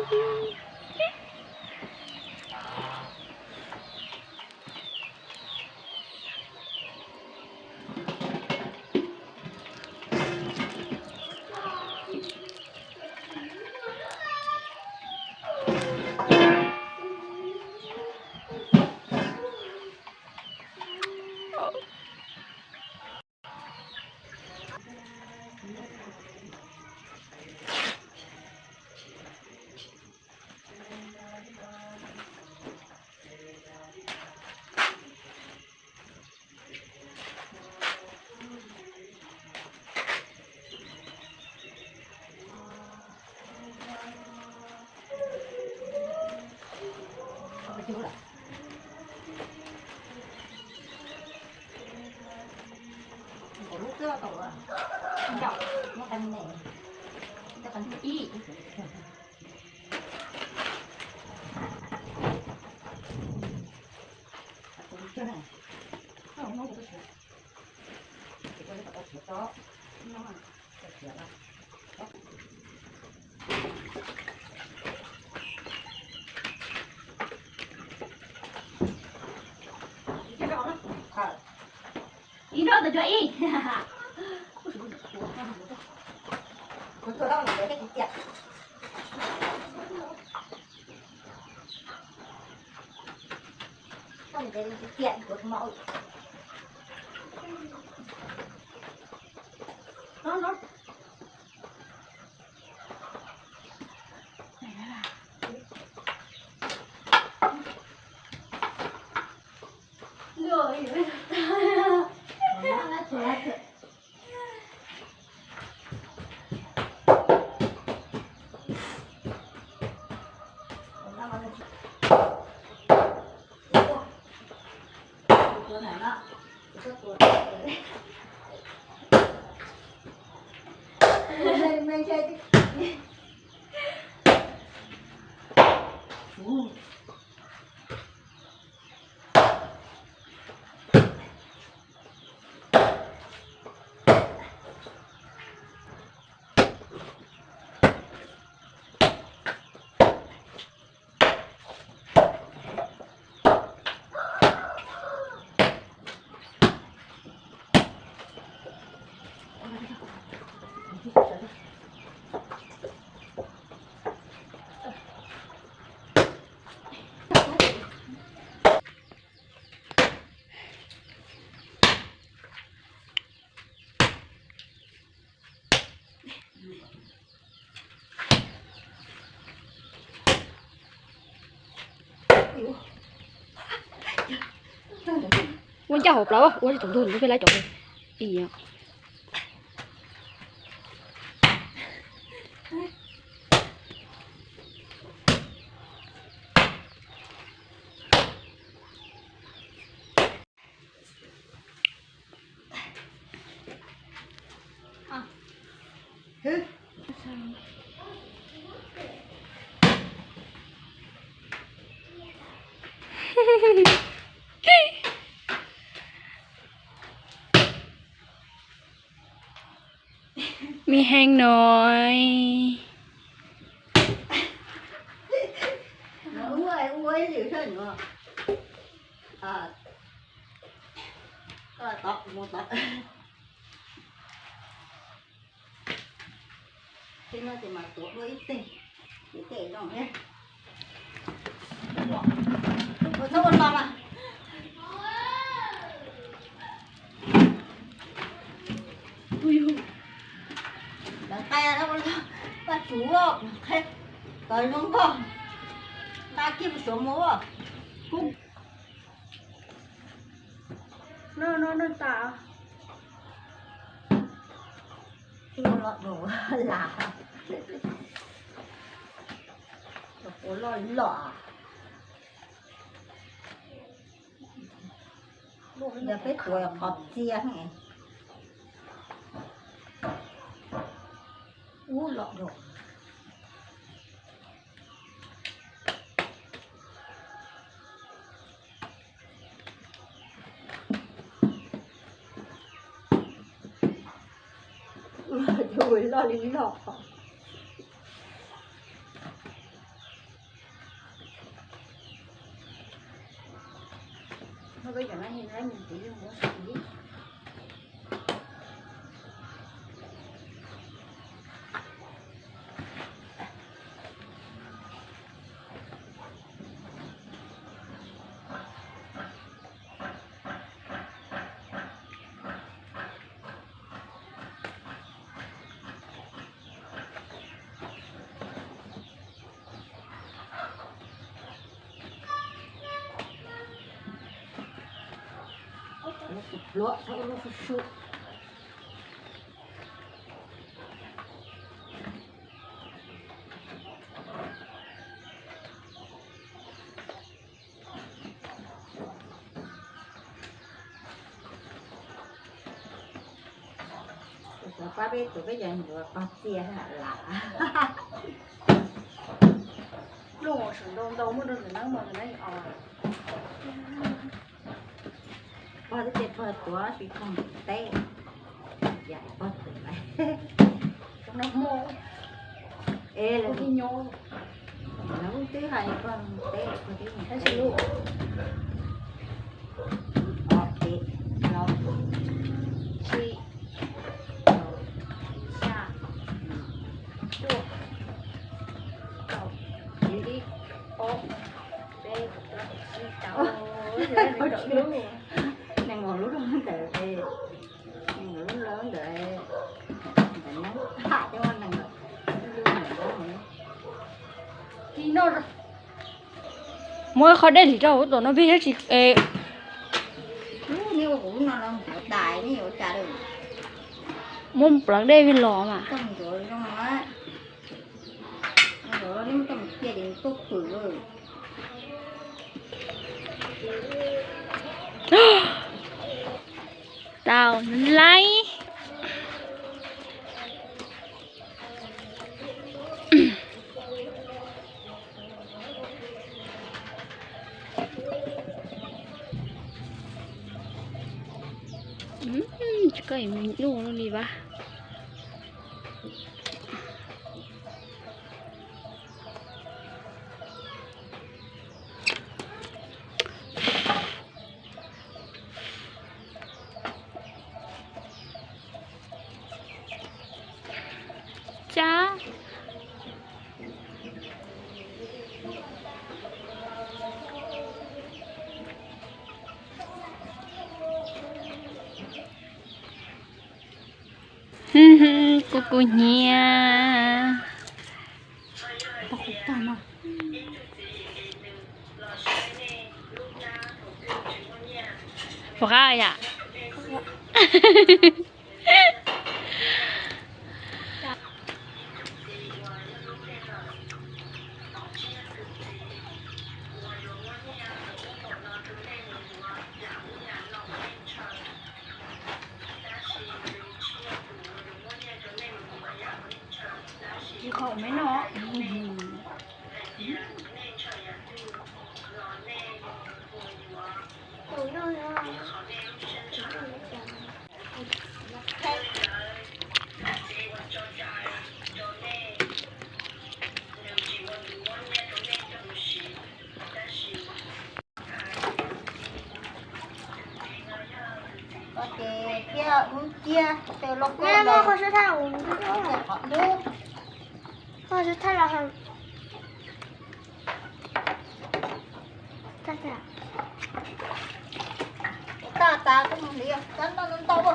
Ib zaug tau cov ib. Ua ncaj hauv plawv, ua tsaus ntuj lub peb laib cov i. Mi heev no. Ces no ces mas tuav dua ib teg, ib teg zoo thiab. Ua txhob ua no mas. Lawv qai ua no, Vaj Tsum, qheb, tov zoo nkauj, nqa kiag mus suav mus. No no no tas. Los dua las, los puav loj loj. Yog peb tuav qhov txia. Ub, los dua. Ua loj li loj. Pab peb tus peb cov ntsuav pog txias lam. Pluj saum ntoo ntau muaj rau ntawm no mas ntawm no os. Pog twb tias pog tuav tsis pog teb, yam pog tuav lawm. Es lawv, lawv twb hais pog teb, pog twb mus teb. Ob, peb, plaub, tsib, rau, xya, cuaj, kaum, tsib, ob, peb, plaub, tsib, rau. Nees nkaum lub ntawd, nees nkaum lub ntawd, ntawm no, ha, coj nees nkaum lub ntawd. Muab qhov dej lim rau hauv tom no peb thiab tsis. Muab plawv dej peb los mas. Tau laib. Tsis koj me nyuj li vas. Cab. Kuv kuv hnyiab. Puas qab yom? Ces thiab wb ciab tej loj koj. Qhov sib thaj, qhov sib thaj los. Tag tas koj mus hliv, koj noj ntau ntau.